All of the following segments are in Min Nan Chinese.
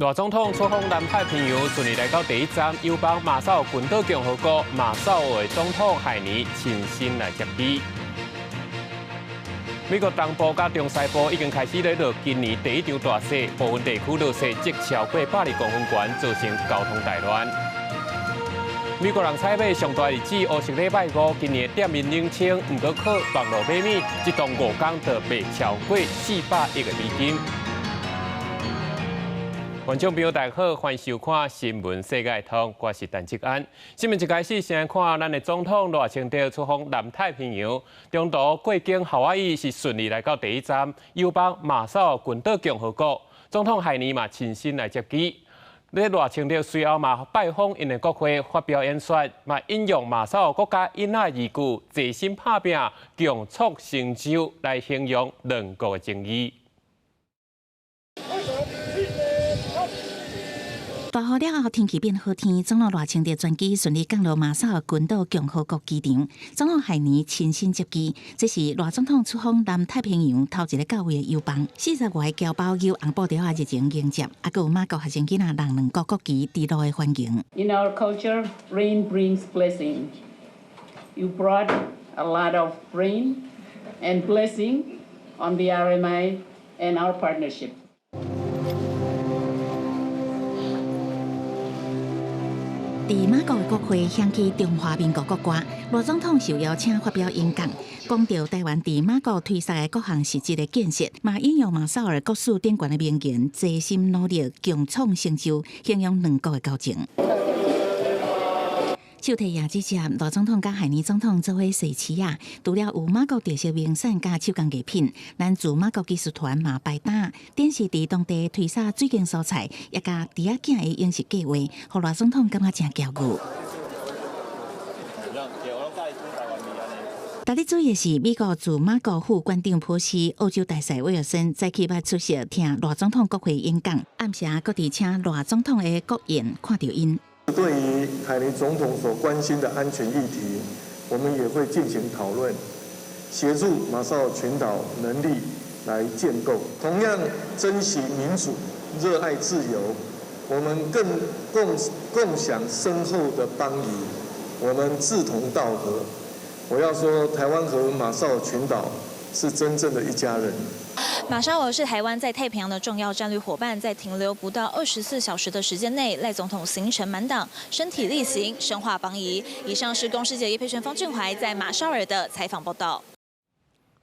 賴總統出訪南太平洋，順利來到第一站，友邦馬紹爾群島共和國，馬紹爾總統海尼親身來接機。美國東部佮中西部已經開始咧落今年第一場大雪，部分地區落雪積超過120公分懸，造成交通大亂。美國人採買上大日子，烏色禮拜五，今年店面冷清，毋過靠網路買物，這檔5工就賣超過400億的美金。觀眾朋友大家好，歡迎收看《新聞世界通》，我是陳志安。新聞一開始先來看咱的總統賴清德出訪南太平洋，中途過境夏威夷是順利來到第一站，友邦馬紹爾群島共和國，總統海尼嘛親身來接機。咧賴清德隨後嘛拜訪𪜶的國會，發表演說，嘛引用馬紹爾國家囡仔語句，齊心拍拚，共創成就來形容兩國的情誼。大雨了後，天氣變好天，總統賴清德專機順利降落馬紹爾群島共和國機場，總統海尼親身接機。這是賴總統出訪南太平洋頭一个到位的友邦。40外個僑胞搖紅布條仔熱情迎接，啊，閣有馬國學生囡仔挵兩國國旗佇路的歡迎。 In our culture, rain brings blessing. You brought a lot of rain and blessing on the RMI and our partnership. 佇馬國的國會響起中華民國國歌，賴總統受邀請發表演講，講著台灣佇馬國推捒的各項實質的建設，嘛引用馬紹爾國史頂懸的名言：齊心努力，共創成就，形容兩國的交情。手提椰子汁，賴總統佮海尼總統做伙踅市仔，除了有馬國特色名產佮手工藝品，咱駐馬國技術團嘛擺檔，展示佇當地推捒水耕蔬菜，也佮豬仔囝的飲食計畫，予賴總統感覺誠驕傲。值得注意的是，美國駐馬國副館長普西、澳洲大使威爾森早起捌出席聽賴總統國會演講，暗暝閣佇請賴總統的國宴看著𪜶。對於海尼總統所關心的安全議題，我們也會進行討論，協助馬紹爾群島能力來建構。同樣珍惜民主、熱愛自由，我們更共享深厚的邦誼，我們志同道合。我要說，台灣和馬紹爾群島是真正的一家人。馬紹爾是台灣在太平洋的重要戰略夥伴，在停留不到24小時的時間內，賴總統行程滿檔，身體力行，深化邦誼。以上是公視記者葉佩璇、方俊懷在馬紹爾的採訪報道。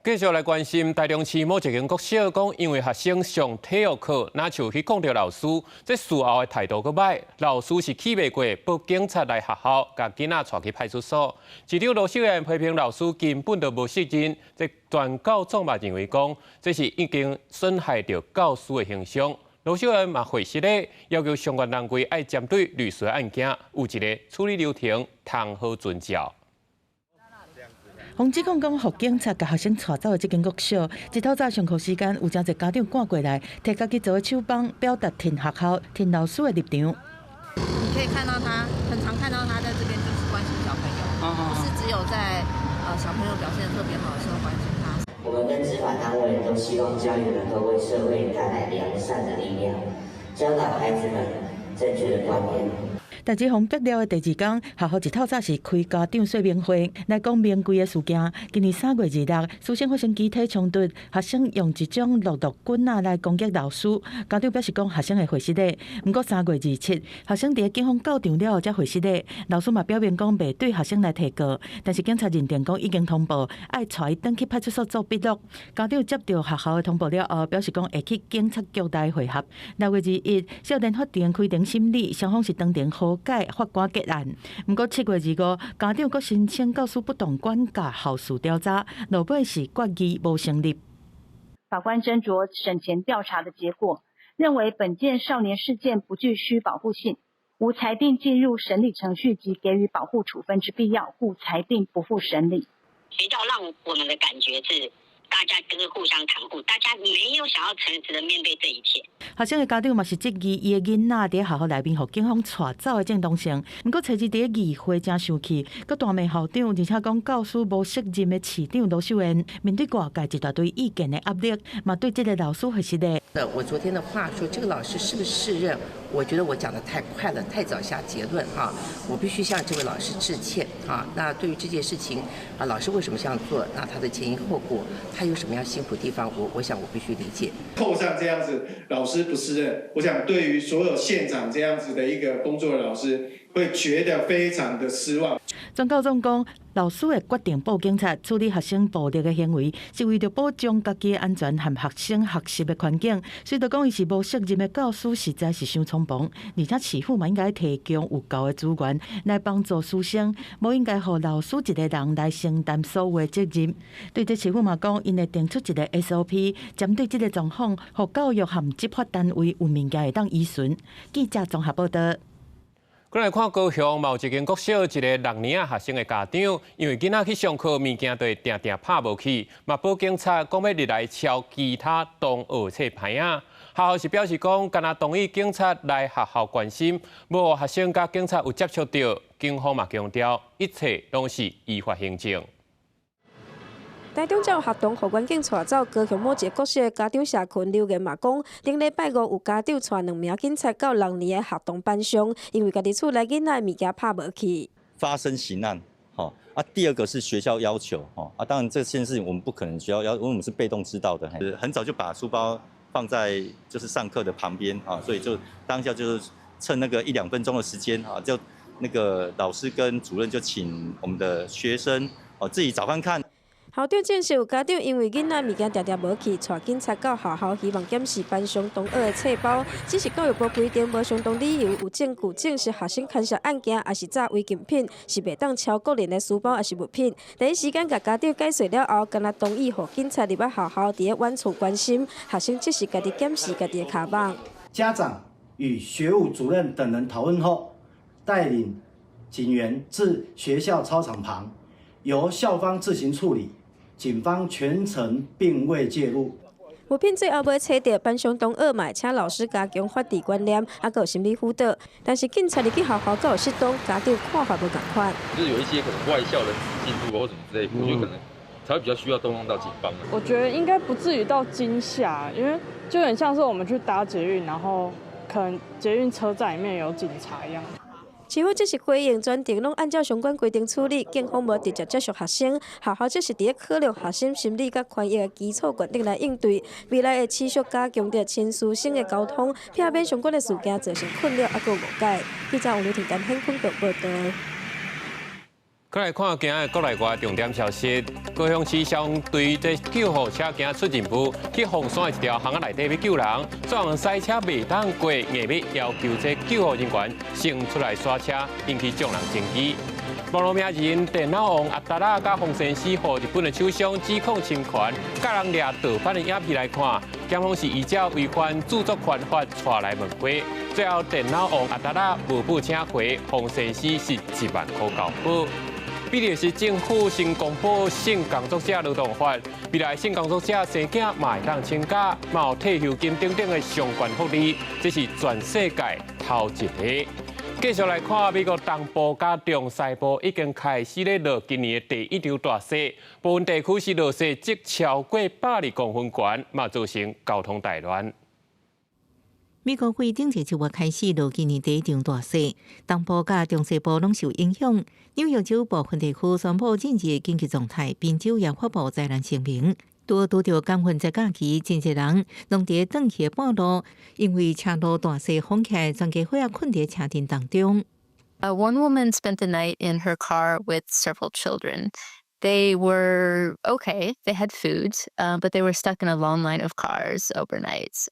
繼續來關心台中市某一間國小，講因為學生上體育課，若像去講著老師，這事後的態度閣䆀，老師是氣袂過，報警察來學校，共囡仔帶去派出所。市長羅秀燕批評老師根本就無責任，這全教總嘛認為講，這是已經損害著教師的形象。羅秀燕嘛回實咧，要求相關單位愛針對類似案件有一个處理流程，通好遵照。予指控講，予警察共學生帶走的這間國小，一透早上課時間，有誠濟家長趕過來，提家己做的手枋，表達挺學校、挺老師的立場。你可以看到他，很常看到他在這邊就是關心小朋友，不是只有在小朋友表現得特別好的時候關心他。我們跟執法單位都希望教育能夠為社會帶來良善的力量，教導孩子們正確的觀念。但是予逼了的第二工，學校一透早是開家長說明會來講明規个事件。今年3月26，師生發生肢體衝突，學生用一種樂樂棍仔來攻擊老師。家長表示講學生會回失禮。毋過3月27，學生佇警方到場了後才回失禮。老師嘛表明講袂對學生來提告，但是警察認定講已經通報，愛帶伊轉去派出所做筆錄。家長接著學校的通報了後，表示講會去警察局來會合。6月21，少年法庭開庭審理，雙方是當庭和解，法官結案。毋過7月25，家長閣申請教師不當管教後續調查，落尾是決議無成立。法官斟酌審前調查的結果，認為本件少年事件不具需保護性，無裁定進入審理程序及給予保護處分之必要，故裁定不付審理。學校讓我們的感覺是大家都是互相袒護，大家沒有想要誠實的面對這一切。學生的家長嘛是質疑伊的囡仔佇學校內面予警方帶走的正當性。毋過，初二佇議會誠生氣，閣大罵校長，而且講教師無責任的市長盧秀燕，面對外界一大堆意見的壓力，嘛對這个老師回實的。我昨天的話說，這個老師是不是適任？我覺得我講得太快了，太早下結論哈，我必須向這位老師致歉啊。那對於這件事情啊，老師為什麼這樣做？那他的前因後果，他有什麼樣辛苦地方？我想我必須理解。扣上這樣子，老師不適任，我想對於所有現場這樣子的一個工作的老師，會覺得非常的失望。總教總講，老師的決定報警察處理學生暴力的行為，是為著保障家己的安全和學生學習的環境。雖著講伊是無責任的教師，實在是傷衝動，而且市府嘛應該提供有夠的資源來幫助師生，無應該予老師一个人來承擔所有的責任。對這市府嘛講，𪜶會定出一个 SOP，針對這个狀況，予教育和執法單位有物件會當依循。記者綜合報道。過來看高雄某一間國小一个六年仔學生的家長，因為囡仔去上課物件就會定定拍無去，嘛報警察講欲入來抄其他同學冊牌仔。學校是表示講，敢若同意警察來學校關心，無予學生佮警察有接觸著。警方嘛強調，一切攏是依法行政。台中有學童予員警帶走，高雄某一个國小的家長社群留言嘛講，頂禮拜五有家長帶兩名警察到六年的學童班上，因為家己厝內囡仔的物件拍無去。發生刑案，吼啊，第二個是學校要求，吼啊，當然這件事情我們不可能學校要，因為我們是被動知道的，很早就把書包放在就是上課的旁邊啊，所以就當下就是趁那個一兩分鐘的時間啊，就那個老師跟主任就請我們的學生哦自己找看看。校長證實有家長因為囡仔物件定定無去，帶警察到學校，希望檢視班上同學的冊包。只是教育部規定，無相當理由有證據證實學生牽涉案件，抑是詐違禁品，是袂當抄個人的書包抑是物品。第一時間共家長解釋了後，敢若同意予警察入來學校，佇咧遠處關心學生，這時家己檢視家己的跤蠓。家長與學務主任等人討論後，帶領警員至學校操場旁，由校方自行處理。警方全程並未介入。物品最後尾揣著，班上同學嘛會請老師加強法治觀念，抑閣有心理輔導。但是警察入去學校閣有適當，家長看法無仝款。就是有一些可能外校人士進入或什麼之類，我覺得可能才會比較需要動用到警方。我覺得應該不至於到驚嚇，因為就很像是我們去搭捷運，然後可能捷運車站裡面有警察一樣。市府這是回應，全程攏按照相關規定處理，警方無直接接觸學生，學校則是佇咧考慮學生心理佮權益的基礎決定來應對。未來會持續加強著親師生的溝通，避免相關的事件造成困擾抑閣誤解。記者王劉婷、陳顯坤報道。過來看今仔國內外重點消息，高雄市消防隊這救護車今仔出任務，去鳳山的一條巷仔內底欲救人，撞賽車袂當過，硬欲要求這救護人員先出來剎車，引起眾人爭議。網路名人電腦王阿達仔佮豐臣絲予日本的首相指控侵權，共人掠盜版的影片來看，檢方是依照違反著作權法帶來問話，最後電腦王阿達仔無報請回，豐臣絲是1萬箍交保。比利時政府新公布性工作者勞動法，未來性工作者生囝嘛會當請假，嘛有退休金等等的相關福利，這是全世界頭一个。繼續來看美國東部佮中西部已經開始咧落今年的第一場大雪，部分地區是落雪積超過102公分懸，嘛造成交通大亂。美國會頂一個月開始落今年第一場大雪，東部佮中西部攏受影響。紐約州部分地區宣布進入緊急狀態，賓州也發布災難聲明。拄拄著感恩節假期，真濟人攏佇轉去的半路，因為車路大雪封起來，全家伙仔睏佇車陣當中。 One woman spent the night in her car with several children. They were okay. They had food, but they were stuck in a long line of cars overnight.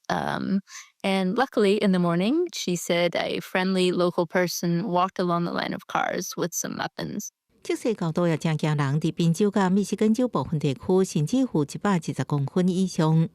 And luckily, in the morning, she said a friendly local person walked along the line of cars with some muffins. 積雪高度也誠驚人，佇賓州佮密西根州部分地區，甚至有120公分以上。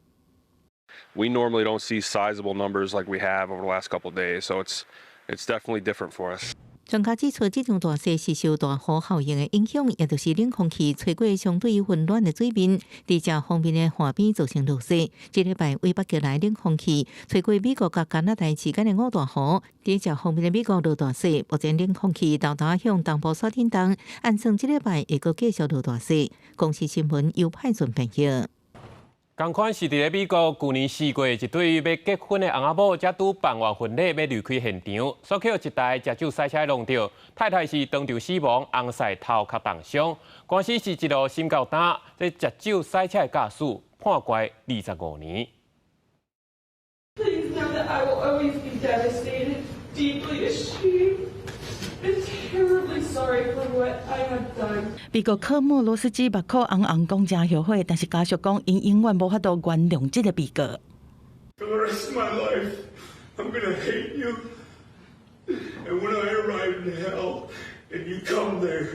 We normally don't see sizable numbers like we have over the last couple of days, so it's definitely different for us. 專家指出，這場大雪是受大湖效應的影響，也就是冷空氣吹過相對溫暖的水面，佇這方面的岸邊造成落雪。這禮拜為北極來冷空氣吹過美國佮加拿大之間的五大湖，佇這方面的美國落大雪。目前冷空氣沓沓向東部山頂動，按算這禮拜會閣繼續落大雪。公視新聞由派順編譯。仝款是佇咧美國，舊年4月，一對欲結婚的翁仔某，才拄辦完婚禮，欲離開現場，煞予一台食酒駛車挵著，太太是當場死亡，翁婿頭殼重傷，官司是一路審到今，這食酒駛車的駕駛判關25年。 Please know that I will always be devastated, deeply ashamed, and terribly sorry for what I have done. 美國科莫羅斯基目口紅紅講誠後悔，但是家屬講𪜶永遠無法度原諒這個被告。 For the rest of my life, I'm gonna hate you. And when I arrive in hell and you come there,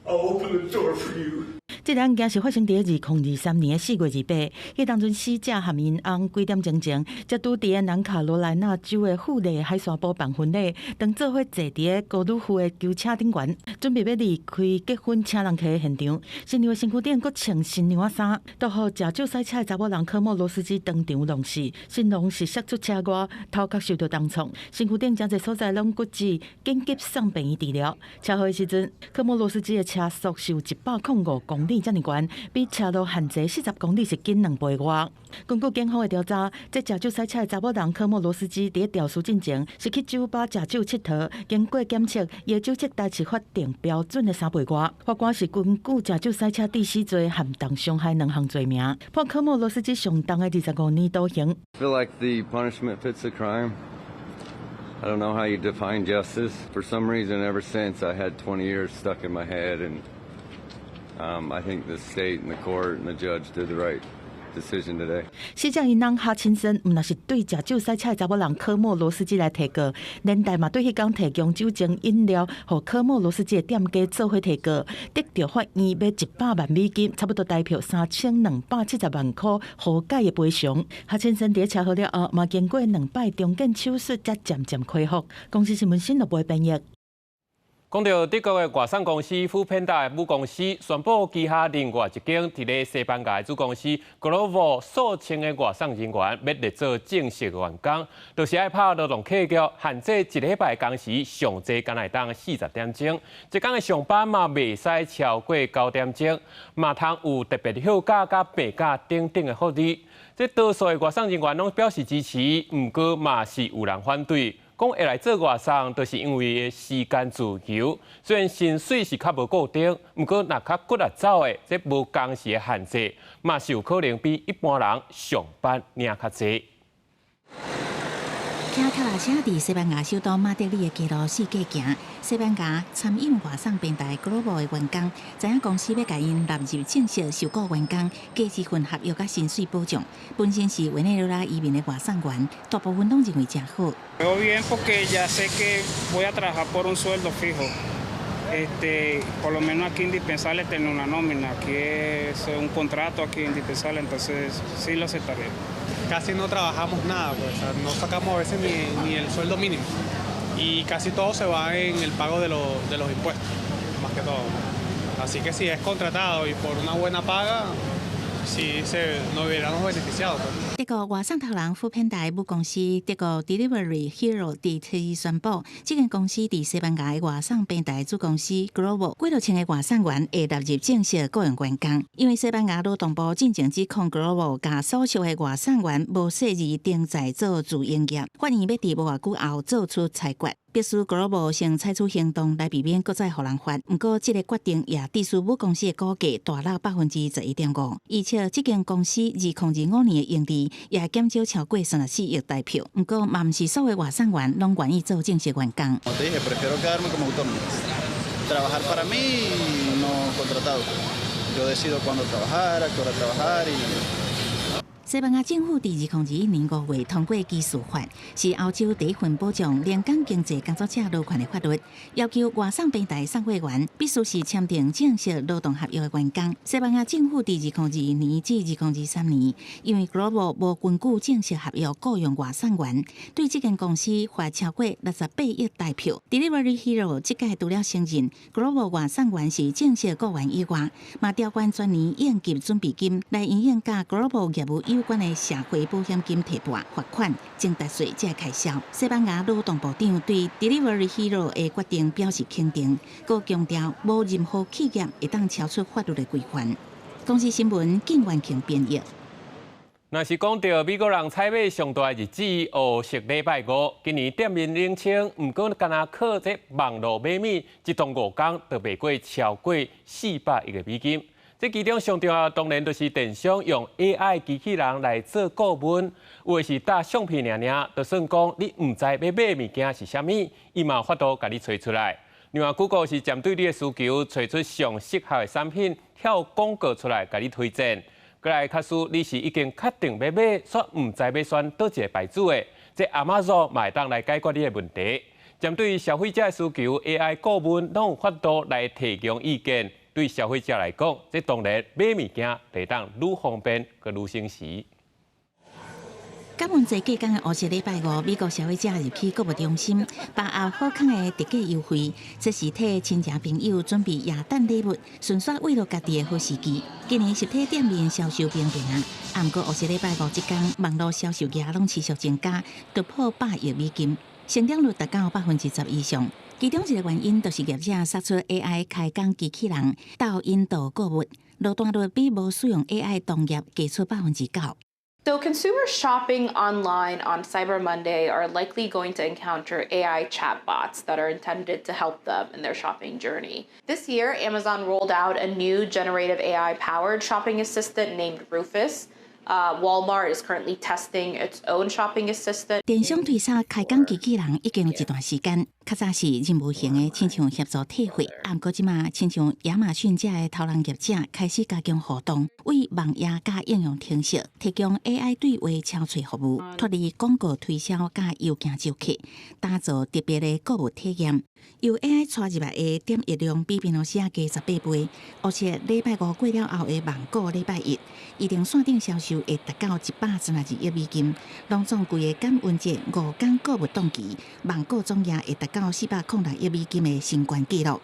I'll open the door for you. 這個案件是發生佇2023年4月28，彼當陣死者和𪜶翁幾點鐘前，才拄佇個南卡羅來納州的富麗海沙堡辦婚禮，當做伙坐佇個高爾夫的轎車頂懸，準備欲離開結婚請人客的現場。新娘的身軀頂閣穿新娘仔衫，都予食酒駛車的查某人科莫羅斯基當場弄死。新郎是摔出車外，頭殼受著重創，身軀頂誠濟所在攏骨折，緊急送病院治療。車禍的時陣，科莫羅斯基的車速是有105公里遮爾懸，比車路限制40公里是緊2倍外。根據警方的調查，這食酒駛車的查某人科莫羅斯基佇咧肇事進前是去酒吧食酒𨑨迌，經過檢測，伊的酒測達是法定標準的3倍外。法官是根據食酒駛車致死罪和重傷害兩項罪名，判科莫羅斯基上重的25年徒刑。 Feel like the punishment fits the crime. I don't know how you define justice. For some reason, ever since I had 20 years stuck in my head, and I think the state and the court and the judge did the right decision today. 死者𪜶翁哈親身，毋但是對食酒駛車的查某人科莫羅斯基來提告，連帶嘛對彼工提供酒精飲料予科莫羅斯基的店家做伙提告，得著法院欲100萬美金，差不多台票3270萬箍和解的賠償。哈親身佇車禍了後，嘛經過兩擺重建手術，才漸漸恢復。公視新聞新聞部編譯。講到德國的外送公司 foodpanda 的母公司宣布，旗下另外一間佇咧西班牙的子公司 Glovo 數千个外送人員欲列做正式員工，就是愛拍勞動契約，限制一禮拜工時上濟敢若會當40點鐘，一工的上班嘛袂使超過9點鐘，嘛通有特別休假佮病假等等的福利。這多數的外送人員攏表示支持，毋過嘛是有人反對。講會來做外送，就是因為時間自由。雖然薪水是較無固定，毋過若較骨力走的，這無工時的限制，嘛是有可能比一般人上班領較濟。騎腳踏車佇西班牙首都馬德里的街路四界行，西班牙餐飲外送平台 Glovo 的員工，知影公司欲共𪜶納入正式受僱員工，加一份合約佮薪水保障。本身是委內瑞拉移民的外送員，大部分攏認為誠好。 Veo bien porque ya sé que voy a trabajar por un sueldo fijo. Por lo menos aquí indispensable tener una nómina, aquí es un contrato aquí indispensable, entonces sí lo aceptaré. Casi no trabajamos nada, pues, o sea, no sacamos a veces ni el sueldo mínimo y casi todo se va en el pago de los impuestos, más que todo. Así que si es contratado y por una buena paga, sí nos hubiéramos beneficiado. 德國外送頭人 foodpanda 母公司德國 Delivery Hero 佇初宣布，這間公司佇西班牙的外送平台子公司 Glovo 幾落千个外送員會納入正式僱傭員工。因為西班牙勞動部進前指控 Glovo 共所屬的外送員無細膩登載做自營業，法院欲佇無偌久後做出裁決。必須 Glovo 先採取行動來避免閣再予人罰。毋過，這個決定也致使母公司的股價大落11.5%，而且這間公司2025年的盈利也減少超過34億台票。毋過，嘛毋是所有外送員攏願意做正式員工。 Como te dije, prefiero quedarme como autónomo. Trabajar para mí y no contratado. Yo decido cuándo trabajar, a qué hora trabajar y 西班牙政府佇2021年5月通過技術法，是歐洲第一份保障零工經濟工作者勞權的法律，要求外送平台送貨員必須是簽訂正式勞動合約的員工。西班牙政府佇2022至2023年，因為 Glovo 無根據正式合約僱傭外送員，對這間公司罰超過68億台票。Delivery Hero 這屆除了承認 Glovo 外送員是正式僱員以外，嘛調懸全年應急準備金來因應佮 Glovo 業務有關的社會保險金提撥、罰款、增值稅這開銷。西班牙勞動部長對 Delivery Hero 的決定表示肯定，閣強調無任何企業會當超出法律的規範。公視新聞靳元慶編譯。若是講著美國人採買上大的日子，烏色禮拜五，今年店面冷清，毋過干焦靠這網路買物，這當5工就賣過超過400億個美金。這其中上重要當然就是電商用 AI 機器人來做顧問，有的是貼相片爾爾，就算講你毋知欲買物件是啥物，伊嘛有法度共你揣出來。另外，Google 是針對你的需求，揣出上適合的產品，跳廣告出來共你推薦。閣來，假使你是已經確定欲買，卻毋知欲選佗一个牌子的，這 Amazon 嘛會當來解決你的問題。針對消費者的需求，AI 顧問攏有法度來提供意見。對消費者來講，這當然買物件會當愈方便、閣愈省時。感恩節隔工的烏色禮拜五，美國消費者入去購物中心，把握好康的特價優惠，這是替親戚朋友準備耶誕禮物，順紲慰勞家己的好時機。今年實體店面銷售平平啊，毋過烏色禮拜五這工，網路銷售額攏持續增加，突破百億美金，成長率達到10%以上。其中一个原因就是業者釋出 AI 開講機器人鬥引導購物，落單率比無使用 AI 同業高出9%。 So consumers shopping online on Cyber Monday are likely going to encounter AI chatbots that are intended to help them in their shopping journey. This year, Amazon rolled out a new generative AI-powered shopping assistant named Rufus. Walmart is currently testing its own shopping assistant. 電商推捒開講機器人已經有一段時間，較早是任務型的，親像協助退貨。啊，毋過這馬親像亞馬遜這个頭人業者開始加強互動，為網頁佮應用程式提供 AI 對話超揣服務，脫離廣告推銷佮郵件週期，打造特別的購物體驗。由 AI 帶入來的點擊量比平常時仔加18倍，而且禮拜五過了後的網購禮拜一，預定線頂銷售會達到132億美金，攏總規个感恩節五工購物檔期，網購總額會達到406億美金的新懸紀錄。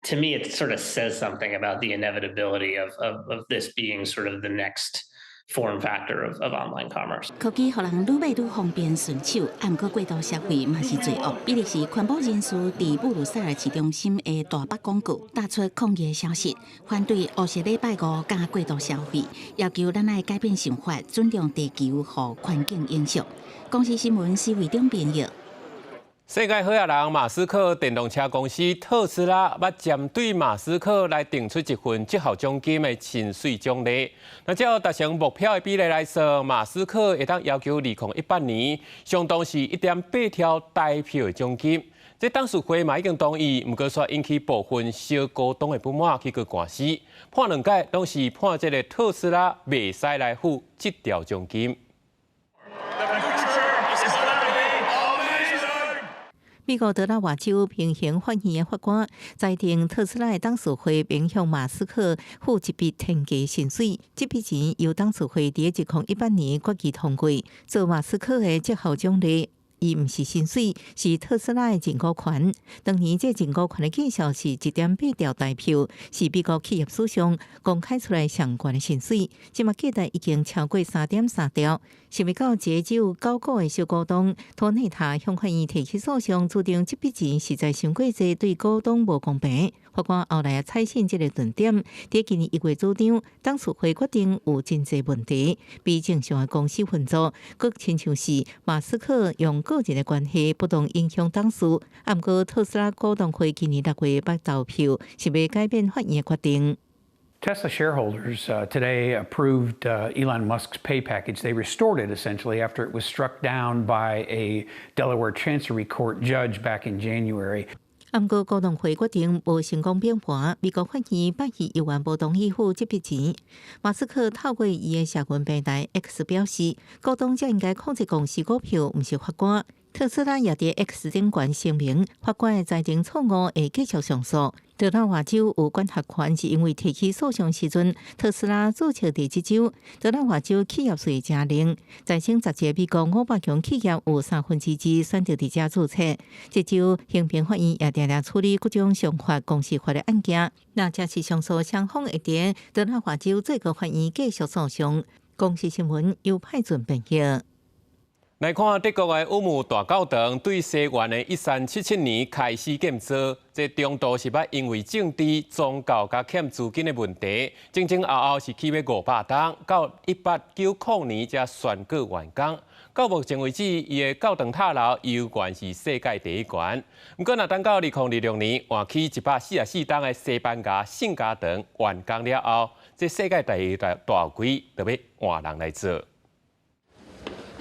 To me, it sort of says something about the inevitability of this being sort of the next form factor of online commerce. 科技予人愈買愈方便順手，毋過過度消費嘛是罪惡。比利時環保人士佇布魯塞爾市中心的大幅廣告，打出抗議消息，反對烏色禮拜五佮過度消費，要求咱愛改變想法，尊重地球予環境影響。公視新聞施偉中編譯。世界好額人馬斯克電動車公司特斯拉，欲針對馬斯克來定出一份績效獎金的薪水獎勵。若照達成目標的比例來算，馬斯克會當要求2018年，相當是1.8兆台票的獎金。這董事會嘛已經同意，毋過煞引起部分小股東的不滿，去告官司，判兩屆攏是判這个特斯拉袂使來付這條獎金。美國德拉瓦州平行法院的法官裁定，特斯拉的董事會免向馬斯克付一筆天價薪水。這筆錢由董事會佇2018年決議通過，做馬斯克的績效獎勵。伊毋是薪水，是特斯拉的認股權。當年這認股權的價數是1.8兆台票，是美國企業史上公開出來上懸的薪水。這馬價值已經超過3.3兆。想欲到這只有9股的小股東托內塔向法院提起訴訟，主張這筆錢實在傷過濟，對股東無公平。法官後來也採信這个論點，佇今年1月主張，董事會決定有真濟問題，比正常的公司運作，閣親像是馬斯克用個人的關係不當影響董事。毋過特斯拉股東會今年6月捌投票，是欲改變法院的決定。 Tesla shareholders today approved Elon Musk's pay package. They restored it essentially after it was struck down by a Delaware Chancery Court judge back in January. 毋過股東會決定無成功變盤，美國法院拜二猶原無同意付這筆錢。馬斯克透過伊的社群平台 X 表示，股東才應該控制公司股票，毋是法官。特斯拉也佇 X 頂懸聲明，法官的裁定錯誤，會繼續上訴。德拉瓦州有管轄權，是因為提起訴訟時陣，特斯拉註冊佇這州。德拉瓦州企業稅誠靈，在省十個美國500強企業有二三分之選擇佇遮註冊。這州衡平法院也定定處理各種商法、公司法的案件。若這是上訴雙方會佇德拉瓦州最高法院繼續訴訟。公視新聞由派准編譯。來看德國的烏姆大教堂，對西元的1377年開始建造，這中途是捌因為政治、宗教佮欠資金的問題，前前後後是起欲500冬，到1890年才宣告完工。到目前為止，伊的教堂塔樓猶原是世界第一懸。毋過，若等到2026年換起144噸的西班牙聖家堂完工了後，這世界第一大大櫃就欲換人來做。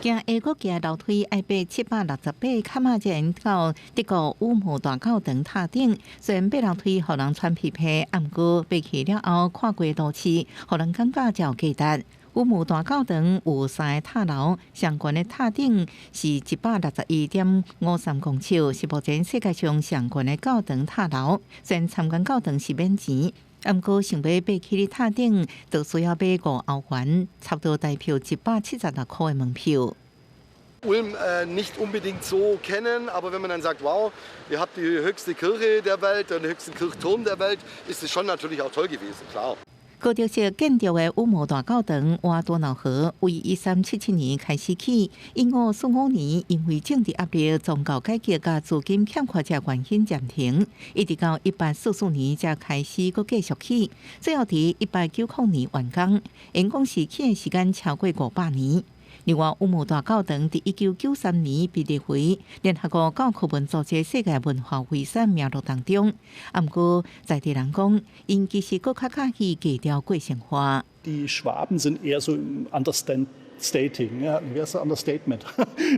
行下閣行樓梯，愛爬768坎仔，才會到德國烏姆大教堂塔頂。雖然爬樓梯予人喘屁屁，毋過爬去了後看過都市，予人感覺真有價值。烏姆大教堂有三个塔樓，上懸的塔頂是161.53公尺，是目前世界上上懸的教堂塔樓。雖然參觀教堂是免錢，毋過想欲爬去咧塔頂，就需要買5歐元，差不多台票176塊的門票。 Ulm nicht unbedingt so kennen, aber wenn man dann sagt, wow, ihr habt die höchste Kirche der Welt, den höchsten Kirchturm der Welt, ist es schon natürlich auch toll gewesen, klar. 哥德式建築的烏姆大教堂，倚多瑙河，為1377年開始起，1545年因為政治壓力、宗教改革佮資金欠缺這原因暫停，一直到1844年才開始閣繼續起，最後佇1890年完工，總共是起的時間超過500年。另外，烏姆大教堂佇1993年被列為聯合國教科文組織世界文化遺產名錄當中。毋過，在地人講，𪜶其實閣較佮意低調過生活。 Die Schwaben sind eher so im Understating, ja, wie heißt das Understatement?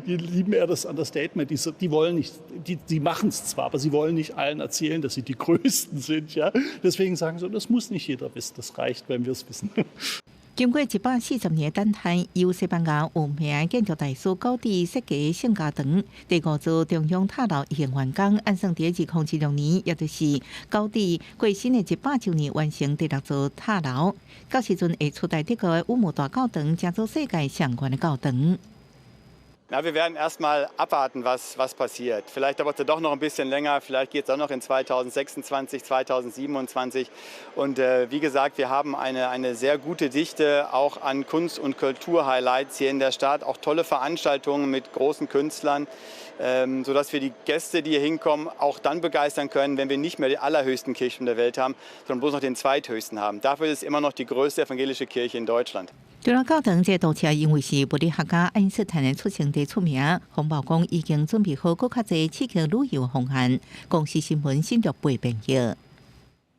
Die lieben eher das Understatement. Die wollen nicht, die machen es zwar, aber sie wollen nicht allen erzählen, dass sie die Größten sind. Ja? Deswegen sagen sie, das muss nicht jeder wissen, das reicht, wenn wir es wissen. 經過140年等待，由西班牙有名的建築大師高迪設計聖家堂第五座中央塔樓已經完工，按算佇2026年，也就是高迪過身的100週年完成第六座塔樓。到時陣會取代德國的烏姆大教堂，成做世界上懸的教堂。 Na, wir werden erst mal abwarten, was passiert. Vielleicht dauert es ja doch noch ein bisschen länger, vielleicht geht es auch noch in 2026, 2027. Und wie gesagt, wir haben eine sehr gute Dichte auch an Kunst- und Kulturhighlights hier in der Stadt, auch tolle Veranstaltungen mit großen Künstlern, sodass wir die Gäste, die hier hinkommen, auch dann begeistern können, wenn wir nicht mehr die allerhöchsten Kirchen der Welt haben, sondern bloß noch den zweithöchsten haben. Dafür ist es immer noch die größte evangelische Kirche in Deutschland. 除了教堂，這個都市因為是物理學家愛因斯坦的出生地出名，風暴講已經準備好閣較濟刺激旅遊方案。公視新聞新竹背編譯。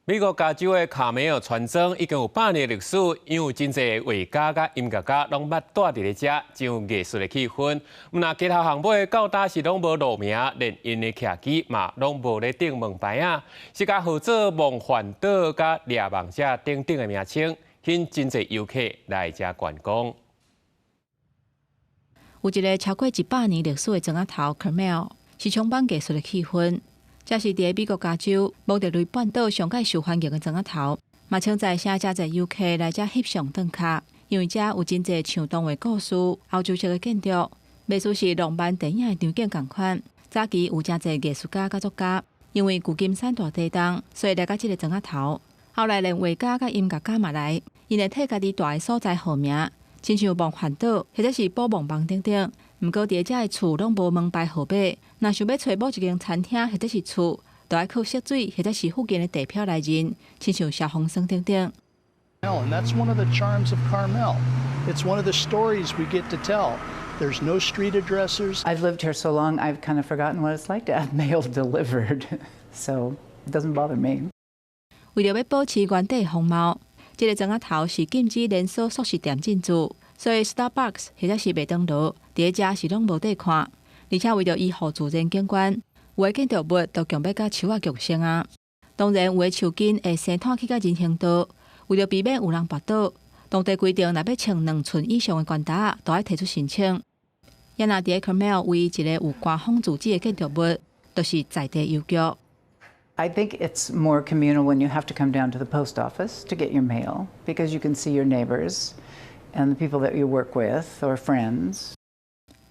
美國加州的卡梅爾村莊已經有100年歷史，因為真濟畫家佮音樂家攏捌蹛佇咧遮，真有藝術的氣氛。毋但街頭巷尾到今是攏無路名，連𪜶的徛旗嘛攏無咧釘門牌仔，是共號做夢幻島佮獵夢者等等的名稱，吸引真濟遊客來遮觀光。有一个超過100年歷史的莊仔頭 Carmel，是充滿藝術的氣氛。這是佇美國加州蒙特雷半島上蓋受歡迎的莊仔頭，嘛稱讚啥遮濟遊客來遮翕相轉卡，因為遮有真濟像動畫故事、歐洲式的建築，袂輸是浪漫電影的場景仝款。早期有誠濟藝術家佮作家，因為舊金山大地動，所以來到這个莊仔頭。後來連畫家佮音樂家嘛來，𪜶會替家己蹛的所在號名，親像夢幻島或者是捕夢網等等。毋過佇遮的厝攏無門牌號碼，若想欲揣某一間餐廳或者是厝，就愛靠色水或者是附近的地標來認，親像消防栓等等。 And that's one of the charms of Carmel. It's one of the stories we get to tell. There's no street addresses. I've lived here so long, I've kind of forgotten what it's like to have mail delivered. So it doesn't bother me. 為著欲保持原底風貌，這个莊仔頭是禁止連鎖速食店進駐，所以 Starbucks 或者是麥當勞佇遮是攏無得看。而且為著維護自然景觀，有的建築物都強欲佮樹仔共生啊。當然，有的樹根會伸湠去到人行道，為著避免有人跋倒，當地規定若欲穿2寸以上的懸搭，都愛提出申請。也若佇 Carmel 唯一一个有官方住址的建築物，就是在地郵局。 I think it's more communal when you have to come down to the post office to get your mail because you can see your neighbors and the people that you work with or friends.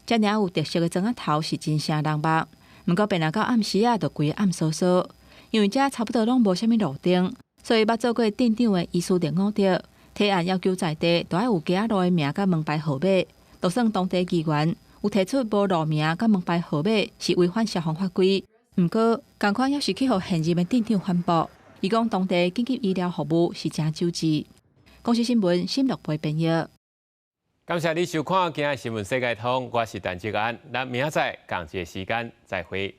遮爾有特色的莊仔頭是真聲人目，毋過變若到暗時仔，就規个暗嗖嗖，因為遮差不多攏無啥物路燈，所以捌做過鎮長的醫師林伍德提案要求在地都愛有街仔路的名佮門牌號碼，就算當地議員有提出無路名佮門牌號碼是違反消防法規，毋過仝款猶是去予現任的鎮長反駁，伊講當地緊急醫療服務是誠周至。公視新聞新樂貝編譯。感謝你收看今日新聞世界通，我是陳志安，咱明仔載仝一个時間再會。